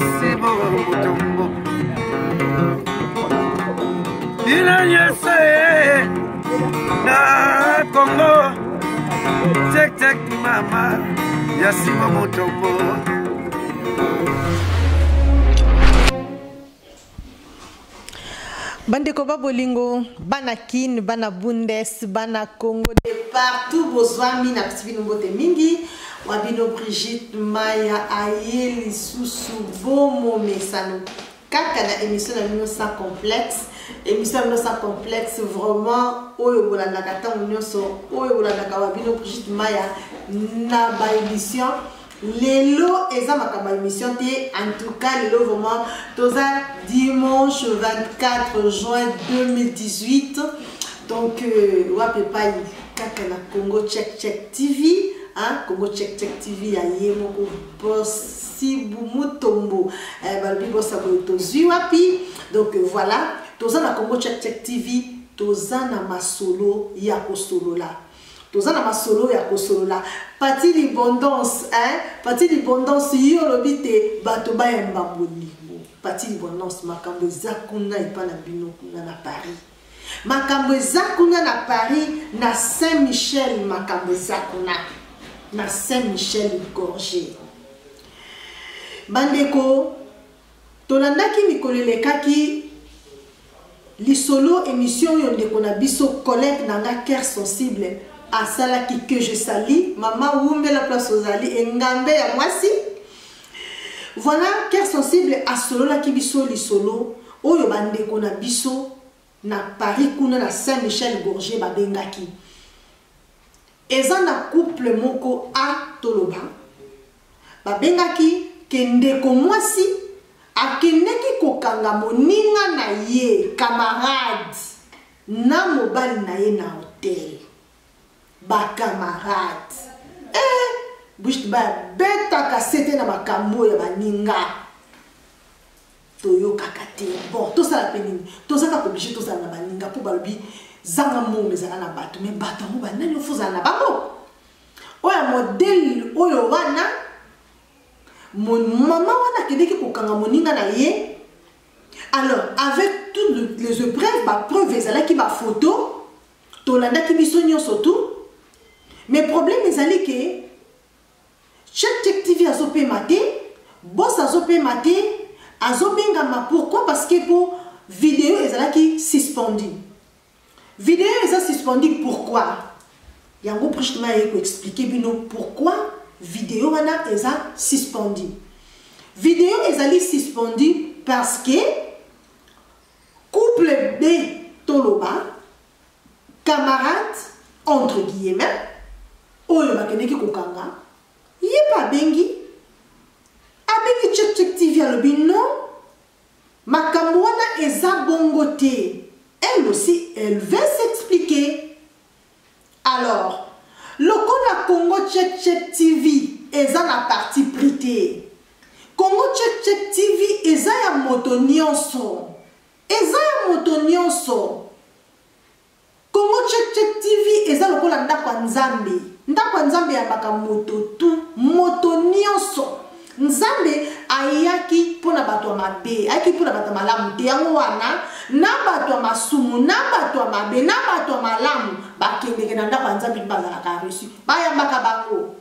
Sibo Mutombo. Bino nyonso ye na Congo. Tek tek mama ya Sibo Mutombo. Bandeko ba bolingo, bana Kin, bana Bundes, bana Congo de partout bozwami na pesi bino mbote mingi wa bino Brigitte Maya aye lisusu bomomesano kaka na émission na bino sans complexe. Émission na bino sans complexe vraiment oyo bolandaka ntango nyonso, oyo bolandaka wa bino Brigitte Maya na ba émission. Lelo eza makambo ya émission te, en tout cas lelo vraiment toza dimanche 24 juin 2018. Donc wapi epai kaka na Congo Check Check TV, hein, Congo Check Check TV ya ye moko boss Sibu Mutombo. Balobi boss ya boye tozwi wapi. Donc voilà, toza na Congo Check Check TV, toza na masolo ya kosolola. Toza na masolo ya kosolola. Pati Libondance, hein? Pati Libondance, yo lobi te bato bayemba bolingo. Pati Libondance, makambo eza kuna epa na bino kuna na Paris. Makambo eza kuna na Paris, na Saint-Michel, makambo eza kuna. Na Saint-Michel Gorgé. Bandeko, tolandaki mikolo elekaki lisolo émission oyo ndeko na biso collègue na nga cœur sensible asalaki, que je salue mama wumbela place ozali engambe ya mwasi. Voilà, cœur sensible asololaki biso lisolo oyo bandeko na biso na Paris kuna na Saint-Michel Gorgé babengaki. Eza na couple moko a toloba babengaki ke ndeko mwasi akendeki kokanga moninga na ye camarade na mobali na ye na hotel. Ba camarade. Brigitte ba betaka sete na makambo ya baninga. Toyokaka te. Bon, tosala pe nini? Tozaka obligé tozala na baninga po balobi zanga mbongo ezala na bato, mais bato yango ba nani ofozala na bango? Oya modèle oyo wana, mon mama wana akendeki kokanga moninga na ye. Alors, avec toutes les épreuves, ba preuve ezalaki ba photo, tolandaki biso nyonso tout. Mais problème ezali ke Check Check TV azopema te, boss azopema te, azobengama. Pourquoi? Parce que po vidéo ezalaki suspendue. Vidéo eza suspendue pourquoi? Yango Brigitte Maya ko expliquer bino pourquoi vidéo wana eza suspendue. Vidéo ezali suspendue parce que couple B toloba camarade entre guillemets oyo bakendeki kokanga ye pa abengi, abengi Check Check TV alobi non, makambo wana eza bongo te. Elle aussi, elle veut s'expliquer. Alors, lokola Congo Check Check TV eza na parti pris te. Congo Check Check TV eza ya moto nyonso. Eza ya moto nyonso. Congo Check Check TV eza lokola ndako ya Nzambe. Ndako ya Nzambe yambaka moto tu, moto nyonso. Nzambe ayaki mpona bato ya mabe, ayaki mpona bato ya malamu te. Yango wana na bato ya masumu, na bato ya mabe, na bato ya malamu bakendeke na ndako ya Nzambe mpe bazalaka reçu, bayambaka bango.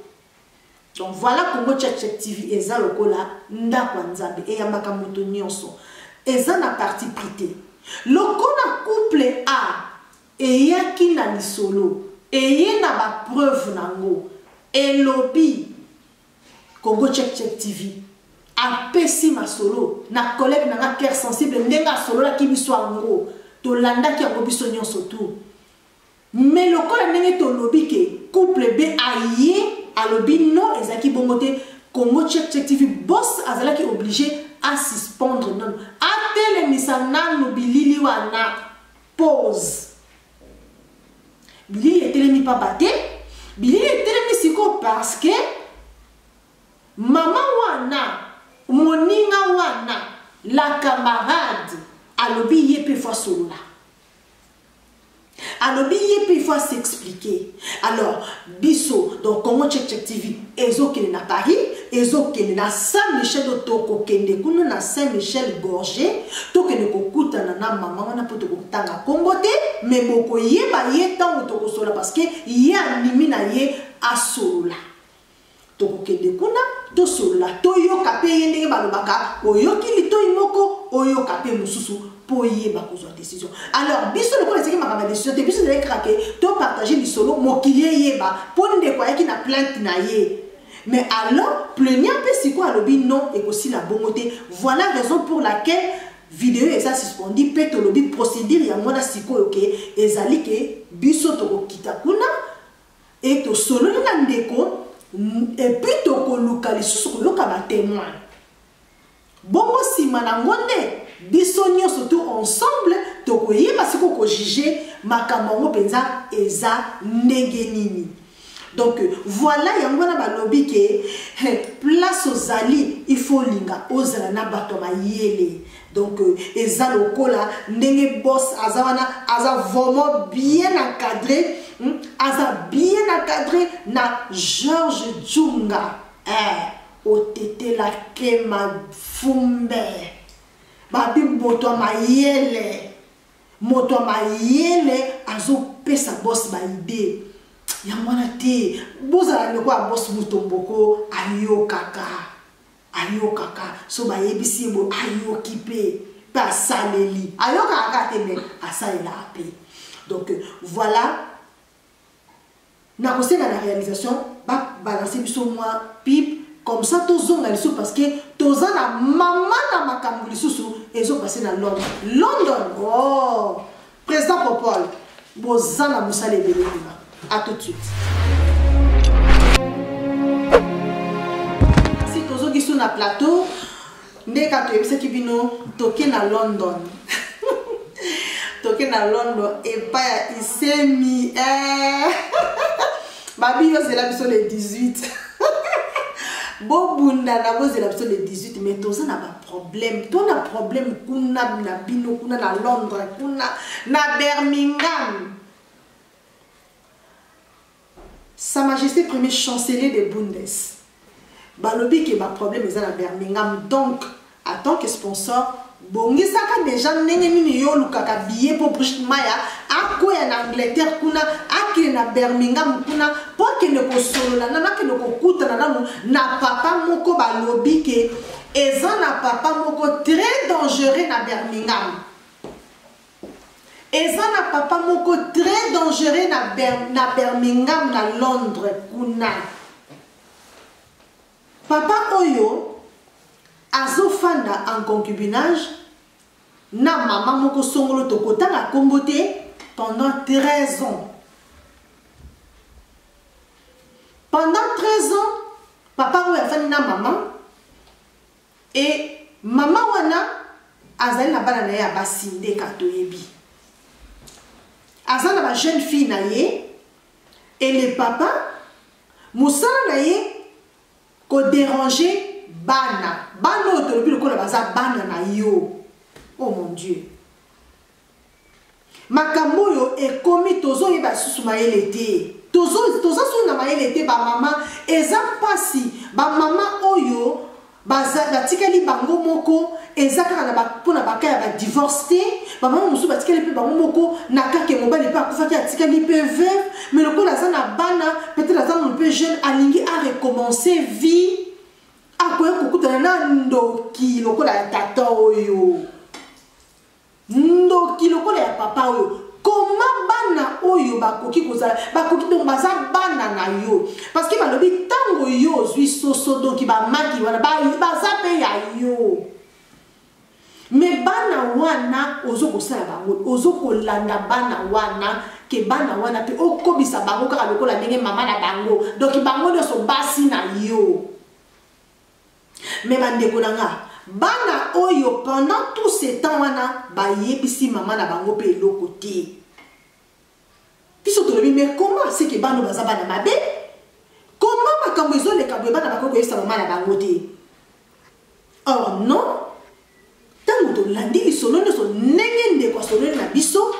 Donc voilà, Congo Check Check TV eza lokola ndako ya Nzambe, eyambaka moto nyonso. Eza na parti pris te. Lokola couple A eyaki na lisolo, eye na ba preuve nango, elobi Congo Check Check TV apesi masolo na collègue nanga cœur sensible ndenge asololaki biso yango, tolandaki yango biso nyonso tout. Mais lokola ndenge tolobi ke couple B aye alobi non ezalaki bongo te, Congo Check Check TV boss azalaki obligé à suspendre nanu, atelemisa nanu bilili wana, pause. Bilili etelemi pamba te, bilili etelemi sikoyo parce que mama wana, moninga wana, la camarade alobi ye pe faut asolola. Alobi ye pe il faut s'expliquer. Alors biso donc Congo Check Check TV ezokende na Paris, ezokende na Saint Michel do tokokende kuna na Saint Michel Gorge tokende kokutana na mama wana mpo tokotanga nkombo te me bokoyeba ye ntango tokosolola parce que ye andimi na ye asolola tokokende kuna tosolola toyoka mpe ye ndenge balobaka oyoki litoi moko oyoka mpe mosusu mpo oyeba kozwa décision. Alors biso lokola ezalaki makambo ya décision te, biso ezalaki kaka ke topartage lisolo mokili eyeba mpo ndeko ayaki na plainte na ye. Mais alors plaignant mpe sikoyo alobi non, ekosila bongo te. Voilà raison pour laquelle video eza suspendi mpe tolobi procédure yango wana sikoyo ke ezali ke biso tokokita kuna e tosololi na ndeko epuis tokoluka lisusu koyoka batemoin. Bongo nsima nango nde biso nyonso tout ensemble tokoyeba sikoyo kojuge makambo yango mpenza eza ndenge nini. Donc voilà, yango wana balobi ke place ozali il faut olinga ozala na bato ya mayele. Donc eza lokola ndenge boss aza wana, aza vraiment bien encadré, aza bien encadré na Georges Djunga. Otetela kema fumbe babi moto ya mayele, moto ya mayele azopesa boss ba idée yango wana te. Bozala lokola boss Mutomboko, ayokaka, ayokaka so bayebisi ye boye ayoki mpe mpe asaleli, ayokaka kaka te me asalelaka mpe. Donc voilà, nakosenga na réalisation babalanse biso mwa pipe comme ça tozonga lisusu parce que toza na mama na makambo lisusu ezopase na Londres. London, oh, président Popol, boza na mosala ebele kuna. À tout de suite. Si tozoki so na plateau nde kaka toyebisaki bino toke na London. Toke na London epai ya Isemi. Babi yozela biso le 18. Bobunda na bozela biso le 18, mais toza na ba problème. To na problème kuna na bino kuna na Londres, kuna na Birmingham. Sa Majesté premier chancelier de Bundes. Balobi ke ba problème eza na Birmingham, donc en tant que sponsor bongisaka déjà ndenge nini yo olukaka billet po Brigitte Maya akwea na Angleterre kuna, akende na Birmingham kuna po akende kosolola nanu, akende kokutana nanu na papa moko. Balobi ke eza na papa moko très dangereux na Birmingham. Eza na papa moko très dangereux na Birmingham, na Londres kuna. Papa oyo azofanda en concubinage na mama moko songolo tokotanga kombo te pendant 13 ans. Pendant 13 ans, papa oyo afandi na mama et mama wana azali na bana na ye ya basi nde ka toyebi. Aza na ba jeune fille na ye et le papa mosala na ye ko déranger bana. Bana oyo tolobi lokola baza bana na yo. Oh mon Dieu. Makambo oyo ekomi tozoyeba susu mayele te. Toza susu na mayele te ba mama, eza mpasi. Ba mama oyo batikali bango moko, eza kaka na ba, mpona baka ya ba divorce te. Ba mama mosusu batikali mpe bango moko na kake mobali mpe akufaki, atikali mpe veuve, mais lokola aza na bana, peut-être aza nanu mpe jeune, alingi a recommencer vie, akoya kokutana na ndoki lokola ya tata oyo, ndoki lokola ya papa oyo. Koma bana oyo bakoki kozala, bakoki donc baza bana na yo, parce que balobi tango yo ozwi soso, donc ba maki wana baza pe ya yo. Mais bana wana ozo kosala bango, ozo kolanda bana wana, ke bana wana pe okobisa bango kaka lokola ndenge mama na bango, donc bango nyonso basi na yo. Mais bandeko na nga, bana oyo pendant tout ce temps wana bayebisi mama na bango pe eloko te. Biso tolobi mais comment c'est que bana baza bana mabe? Comment makambo ezoleka boye bana bakoki koyebisa mama na bango te? Or non, tango tolandi lisolo nyonso ndenge ndeko asololi na biso,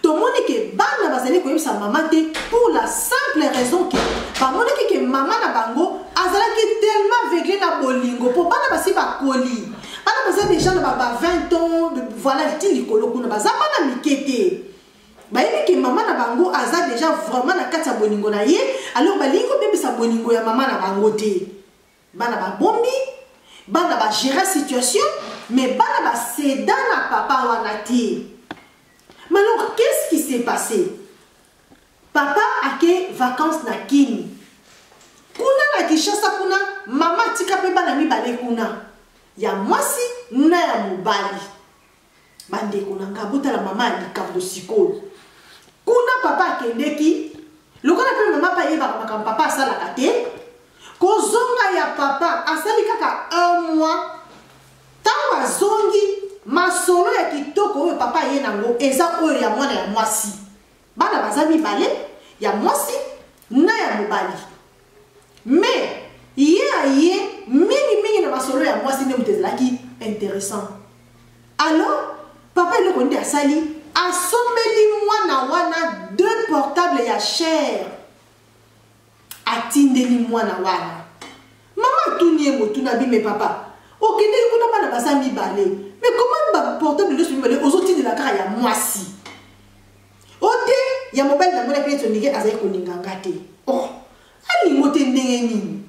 tomoni ke bana bazali koyebisa mama te pour la simple raison ke bamonaki ke mama na bango azalaki tellement vexée. aveugle na bolingo mpo bana basi bakoli, bana baza deja na ba 20 ans, voilà, ti likolo kuna, baza bana mike te. Bayebi ke mama na bango aza deja vraiment na kati ya bolingo na ye, alors balingi kobebisa bolingo ya mama na bango te. Bana babombi, bana bagéra situation, mais bana baseda na papa wana te. Mais alors, qu'est-ce qui s'est passé? Papa ake vacances na Kini kuna, na Kinshasa kuna. Mama atika mpe bana mibale kuna, ya mwasi na ya mobali. Bandeko na nga, botala mama ya likambo sikoyo. Kuna papa akendeki lokola mpe mama mpe ayebaka makambo papa asalaka te. Kozonga ya papa, asali kaka un mois. Ntango azongi, masolo ya kitoko oyo papa aye nango eza oyo ya mwana ya mwasi. Bana baza mibale, ya mwasi na ya mobali, mais ye aye mingimingi na masolo ya mwasi nde moto ezalaki intéressant. Alors papa, eloko nde asali, asombeli mwana wana deux portable ya cher, atindeli mwana wana. Mama atuni ye motuna bi: "Me papa, okendeki kuna, bana baza mibale, mais comment baportable nyonso mibale ozotindela kaka ya mwasi? O te, ya mobali namonaki neti ondenge azali kolinga nga te." Oh, alingo te ndenge nini?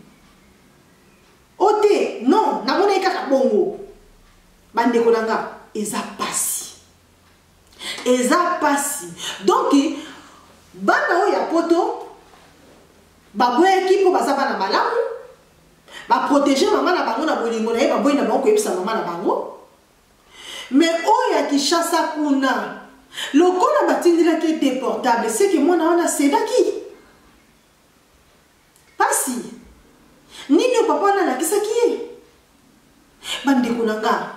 O te, non, namonaki kaka bongo. Bandeko na nga, eza pasi, eza pasi. Donc bana oyo ya poto baboyaki mpo baza bana malamu, baprotéger mama na bango na bolingo na ye, baboyi na bango koyebisa mama na bango. Mais oyo ya Kinshasa kuna, lokola batindelaki ete portable, seke mwana wana asedaki. Pasi nini oyo papa wana alakisaki ye? Bandeko na nga,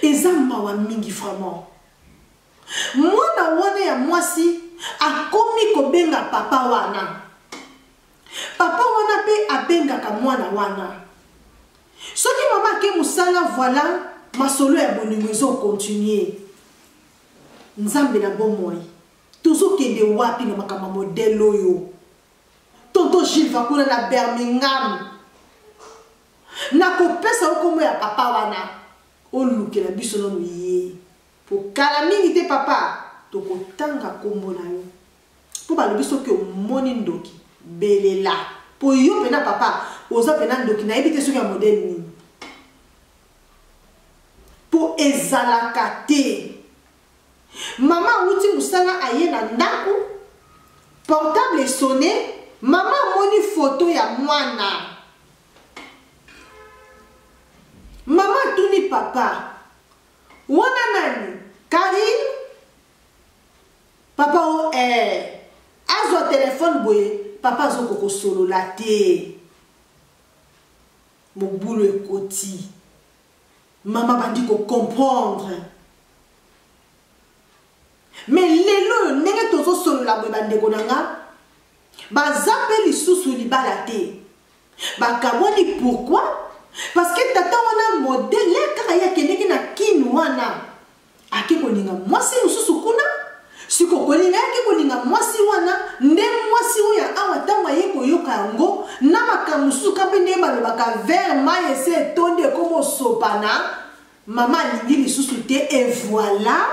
eza mawa mingi vraiment. Mwana wana ya mwasi akomi kobenga papa wana, papa wana mpe abengaka mwana wana. Soki mama ake mosala, voilà, masolo ya bolingo ezocontinuer. Nzambe na bomoi, tozokende wapi na makambo ya modèle oyo? Tonton Gilles vakuna na Birmingham, nakopesa yo nkombo ya papa wana, olukela biso nano ye, po kala mingi te, papa, tokotanga nkombo na yo, mpo balobi soki omoni ndoki, belela. Mpo yo mpena, papa, oza mpena ndoki. Nayebi te soki ya modèle nini, mpo ezalaka te. Mama awuti mosala, aye na ndako, portable esonner, mama amoni foto ya mwana. Mama atuni papa wana: "Nani, Karine?" Papa o eh, azwa telefone boye, papa azokoka kosolola te, mobulu ekoti. Mama bandi kocomprendre. Mais lelo oyo, ndenge tozosolola boye, bandeko na nga, baza mpe lisusu libala te, bakabwani. Pourquoi? Parce que tata wana, modèle kaka ye akendeki na Kini wana, ake kolinga mwasi mosusu kuna. Siko kolinga, yaki kolinga mwasi wana nde mwasi oyo awa, ntango aye koyoka yango na makambo mosusu ka mpe ndenge balobaka verre mai ese etondi, ekoma osopana, mama alingi lisusu te. Et voilà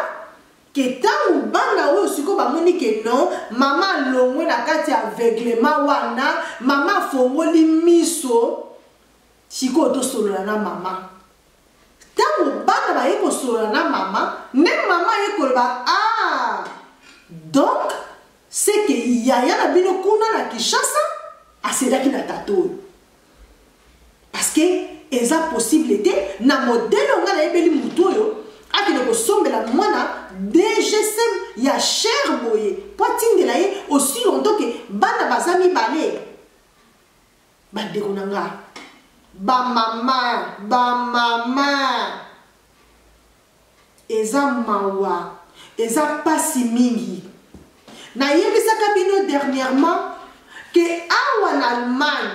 ke ntango bana oyo sikoyo bamoni ke non, mama alongwe na kati ya aveuglement wana, mama afongoli miso, sikoyo tosolola na mama. Ntango bana baye kosolola na mama, nde mama aye koloba: "Ah, donc c'est que yaya na bino kuna na Kinshasa asedaki na tata oyo, parce que eza possible te na modèle oyo ngai nayebeli motu oyo akende kosombela mwana DGSM ya cher boye mpo atindela ye, aussi longtemps ke bana baza mibale." Bandeko na nga, bamama, bamama, eza mawa, eza pasi mingi. Nayebisaka bino dernièrement ke awa na Allemagne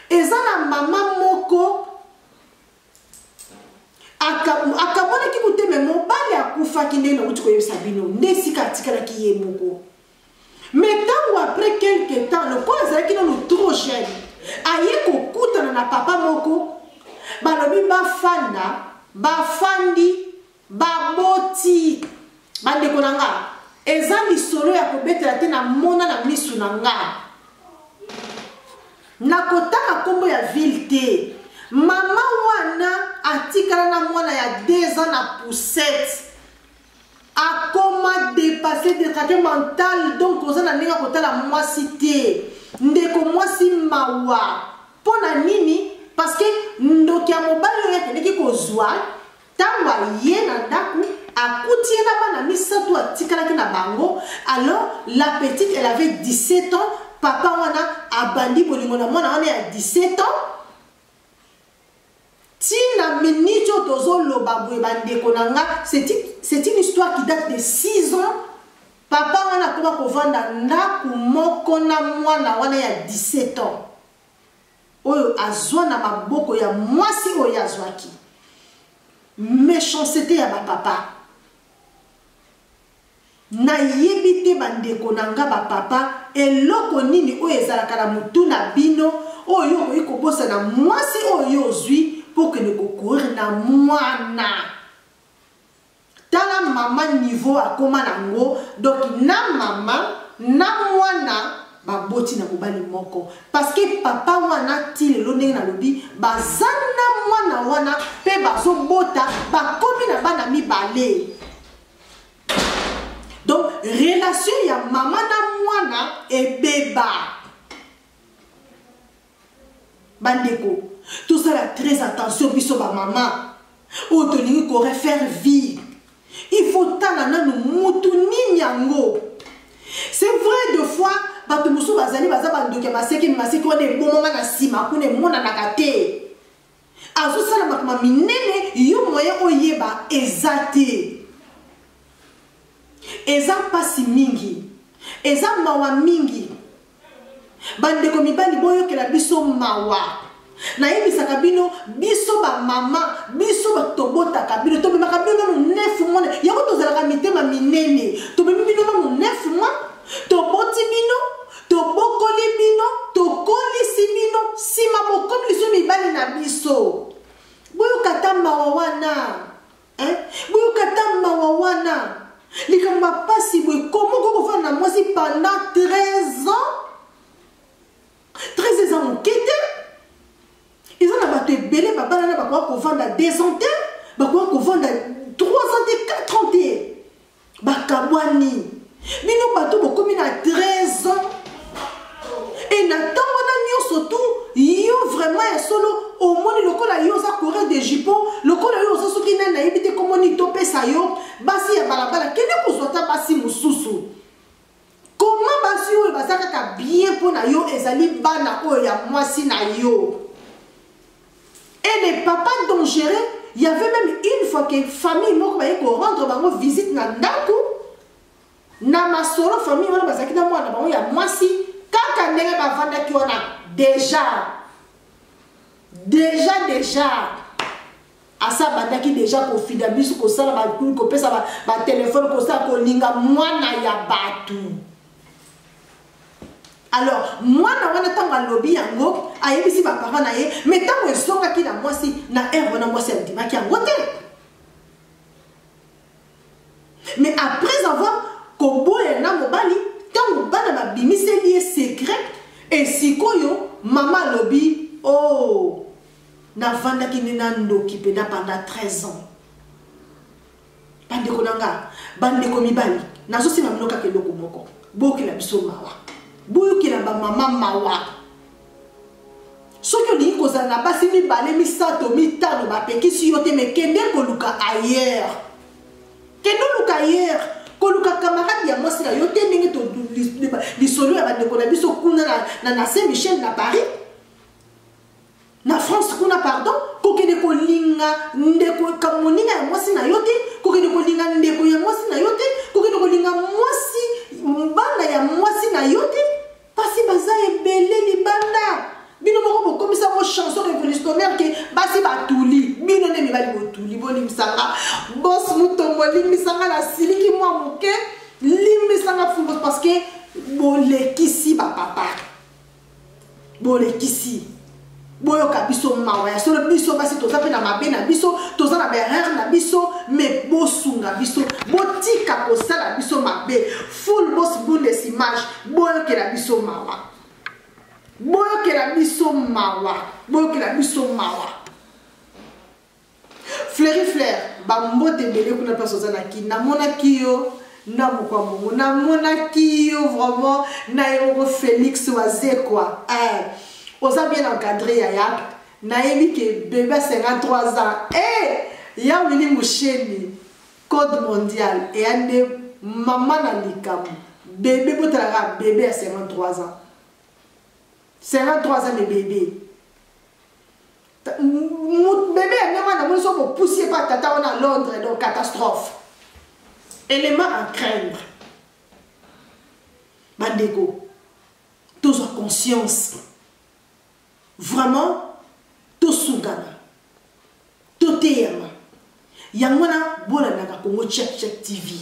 eza na mama moko akabwanaki motema, mobali akufaki. Ndenge nauti koyebisa bino, nde esika atikalaki ye moko. Mais ntango après quelque temps, lokola azalaki nano trop jeune, Aye kokutana na papa moko, balobi bafanda, bafandi, baboti. Bandeko na nga, eza lisolo ya kobetela te, namona na misu na nga. Nakotanga nkombo ya ville te. Mama wana atikala na mwana ya 2 ans na poussette. Akoma dépassé, détraqué mental, donc oza na ndenge ya kotala mwasi te. Ndeko mwasi mawa. Mpo na nini? Parce que ndoki ya mobali oyo akendeki kozwa, ntango aye na ndako, akuti ye na bana misato atikalaki na bango. Alors la petite, elle avait 17 ans. Papa wana abandi bolingo na mwana wana ya 17 ans. Tina minute oyo tozoloba boye, bandeko na nga, c'est une histoire qui date de 6 ans. Papa wana akoma kovanda ndako moko na mwana wana ya 17 ans oyo azwa na maboko ya mwasi oyo azwaki. Méchanceté ya bapapa. Nayebi te bandeko na nga bapapa, eloko nini oyo ezalaka na motu na bino oyo okoki kobosana mwasi oyo yo ozwi mpo okende kocourir na mwana. Tala mama niveau akoma nango, donc na mama na mwana baboti na mobali moko, parce que papa wana ti lelo ndenge nalobi baza na mwana wana mpe bazobota, bakomi na bana mibale. Donc relation ya mama na mwana ebeba. Bandeko, tosala très attention biso ba mama oyo tolingi ko refaire vie. Il faut tala nanu mutu nini yango. C'est vrai, deux fois bato mosusu bazali baza bandoki ya maseke, maseke wana ebomama na nsima kuna emonanaka te. Azosala makambo minene, yo moyen oyeba eza te. Eza mpasi mingi, eza mawa mingi. Bandeko mibali, boyokela biso mawa. Nayebisaka bino, biso bamama, biso bato tobotaka bino, tomemaka bino nanu 9 mois. Yango tozalaka mitema minene, tomemi bino nanu 9 mois, toboti bino, tobokoli bino, tokolisi bino, nsima bokomi liso mibali na biso. Boyoka ata mawa wana, hein? Boyoka ata mawa wana. Likambo ya pasi boye, komo okoki kofanda na mwasi pendant 13 ans? 13 eza moke te. Eza na bato ebele babala na bakoka kovanda 2 ans te, bakoka kovanda 3 ans te, 4 ans te. Bakabwani. Bino bato bokomi na 13 ans. Et na ntango wana nyonso tu, yo vraiment ya solo omoni lokola yo oza coureur de jupon, lokola yo oza soki nani nayebi te kombo nini topesa yo, basi ya balabala, kende kozwa ata basi mosusu. Koma basi oyo baza kaka bien mpo na yo ezali bana oyo ya mwasi na yo. Et les papas dangereux, il y avait même une fois que famille moko baye ko rendre bango visite na ndako, na masolo famille wana bazalaki na mwana bango ya mwasi, kaka ndenge bavandaki wana déjà. Déjà, déjà. Asa bandaki déjà kofida biso, kosala ba, kopesa ba, ba téléphone, kosala kolinga mwana ya bato. Alors mwana wana ntango alobi yango, ayebisi ba parents na ye, mais ntango ezongaki na mwasi na heure wana, mwasi andimaki yango te. Mais après avoir koboya na mobali, ntango bana babimiseli ye secret, e sikoyo mama alobi, oh, navandaki nde na ndoki mpenza pendant 13 ans. Bandeko na nga, bandeko mibali, nazosenga bino kaka eloko moko, boyokela biso mawa, boyokela bamama mawa. Soki olingi kozala na basi mibale, misato, mitano, bapekisi yo te, mais kende koluka ailleurs. Kende oluka ailleurs. Koluka camarade ya mwasi na yo te, ndenge lisolo ya bandeko na biso kuna na Saint-Michel na Paris, na France kuna, pardon, kokende kolinga ndeko moninga ya mwasi na yo te, kokende kolinga ndeko ya mwasi na yo te, kokende kolinga mwasi bana ya mwasi na yo te. Basi baza ebele libanda. Bino moko bokomisa ngo chanson révolutionnaire ke basi batuli. Bino nde mibali botuli, bolimbisanga. Boss Mutombo, limbisanga na siliki mwa moke, limbisanga fumbo parce que bolekisi ba papa. Bolekisi. Boyoka biso mawa ya solo. Biso basi toza mpe na mabe na biso, toza na baerreur na biso, me bosunga biso, botika kosala biso mabe. Full Boss Bundes Image, boyokela biso mawa, boyokela biso mawa, boyokela biso mawa. Fleury Flair, bambote ebele kuna place oza na Kin. Namonaki yo na mokwa mongo, namonaki yo vraiment na ye moko Félix Wazekwa. Oza bien encadré yaya. Nayebi ke bébé a 53 ans. Ya Willy Musheni, code mondial eya nde mama na likambo. Bébé botalaka bébé ya 53 ans. 53 ans de bébé. Bébé ya ndenge wana namoni so bopusi ye pa tata wana Londres, donc catastrophe. Élément à craindre. Bandeko, tozwa conscience. Vraiment, tosungana, toteyama. Yango wana bolandaka Congo Check Check TV.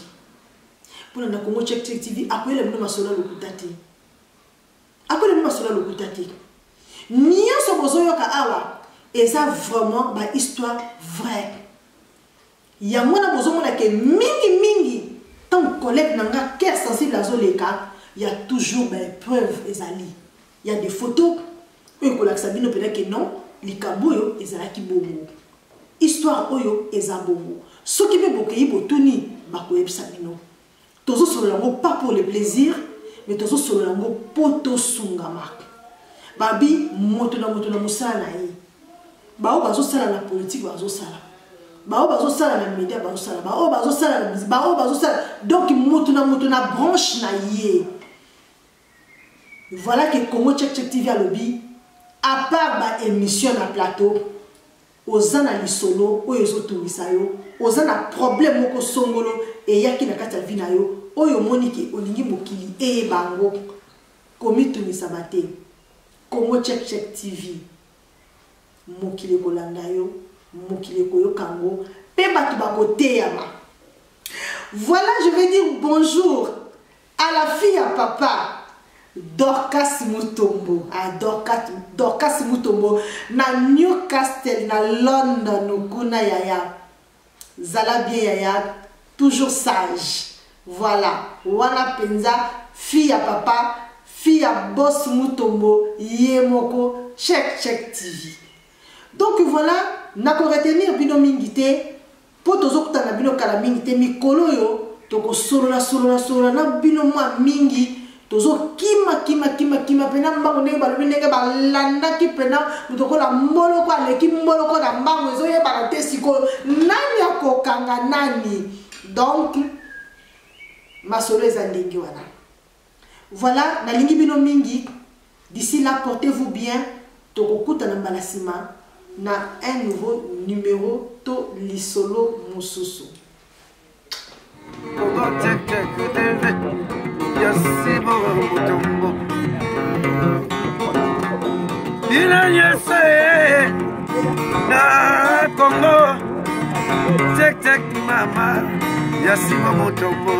Bolanda Congo Check Check TV, akoyela bino masolo ya lokuta te. Akoyela bino masolo ya lokuta te. Nyonso bozoyoka awa eza vraiment ba histoire vraie. Yango wana bozomona ke mingi mingi tant collègue na nga cœur sensible azoleka, ya toujours ba épreuve ezali. Ya des photos oyo ekolakisa bino pena ke non, likambo oyo ezalaki bongo. Histoire oyo eza bongo. Soki mpe bokei botuni, bakoyebisa bino. Tozosolola yango pas pour le plaisir, mais tozosolola yango po tosungama. Babi moto na moto na mosala na ye. Bao bazosala na politique bazosala, bao bazosala na média bazosala, bao bazosala na musique, bao bazosala. Donc moto na moto na branche na ye. Voilà que Congo Check Check TV alobi, à part ba émission na plateau, oza na lisolo oyo ezotungisa yo, oza na problème moko songolo eyaki na kati ya vie na yo, oyo omoni ke olingi mokili eyeba yango, komitungisa ba te. Congo Check Check TV, mokili ekolanda yo, mokili ekoyoka yango, pe bato bakoteyama. Voilà, je vais dire bonjour à la fille à papa, Dorcas Mutombo. Ah, Dorcas Mutombo, na Newcastle, na London, kuna yaya. Zala bien yaya, toujours sage. Voilà, wana penza, fille à papa, fille à boss Mutombo, yemoko, Check Check TV. Donc voilà, nako retenir bino mingi te, po tozokutana bino kala mingi te, mikolo yo, toko solola, solola, solola, na bino mwa mingi, tozo kima, kima, kima, kima, pena mbango ndenge balobi ndenge balandaki pena, moto kola mboloko, aleki mboloko na mbango, ezoyebana te sikoyo, nani akokanga nani? Donc, masolo eza ndenge wana. Voilà, nalingi bino mingi. D'ici là, portez-vous bien. Tokokutana mbala sima na un nouveau numéro to lisolo mosusu. Congo Check Check TV, Yasimo Mutombo. Bino nyonso ye na Congo Check Check mama Yasimo Mutombo.